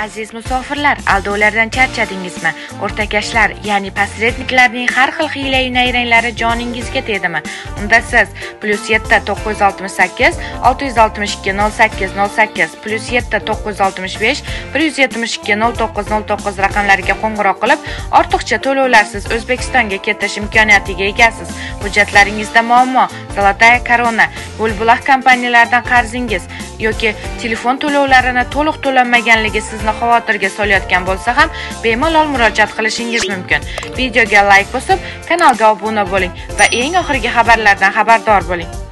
Aziz musofirlar, aldovlardan charchadingizmi? O'rtakashlar, ya'ni посредник larning har xil hiyla-yu nayranglari joningizga tegdimi? Unda siz +7 968 662 08 08 +7 965 172 09 09 raqamlariga qo'ng'iroq qilib, ortiqcha to'lovlarsiz O'zbekistonga ketish imkoniyatiga egasiz. Hujjatlaringizda muammo, Золотая Корона, Bulbuloq kompaniyalaridan qarzingiz yoki telefon to'lovlarini to'liq to'lanmaganligi sizni xavotirga solayotgan bo'lsa ham, bemalol murojaat qilishingiz mumkin. Videoga like bosib, kanalga obuna bo'ling va eng oxirgi xabarlardan xabardor bo'ling.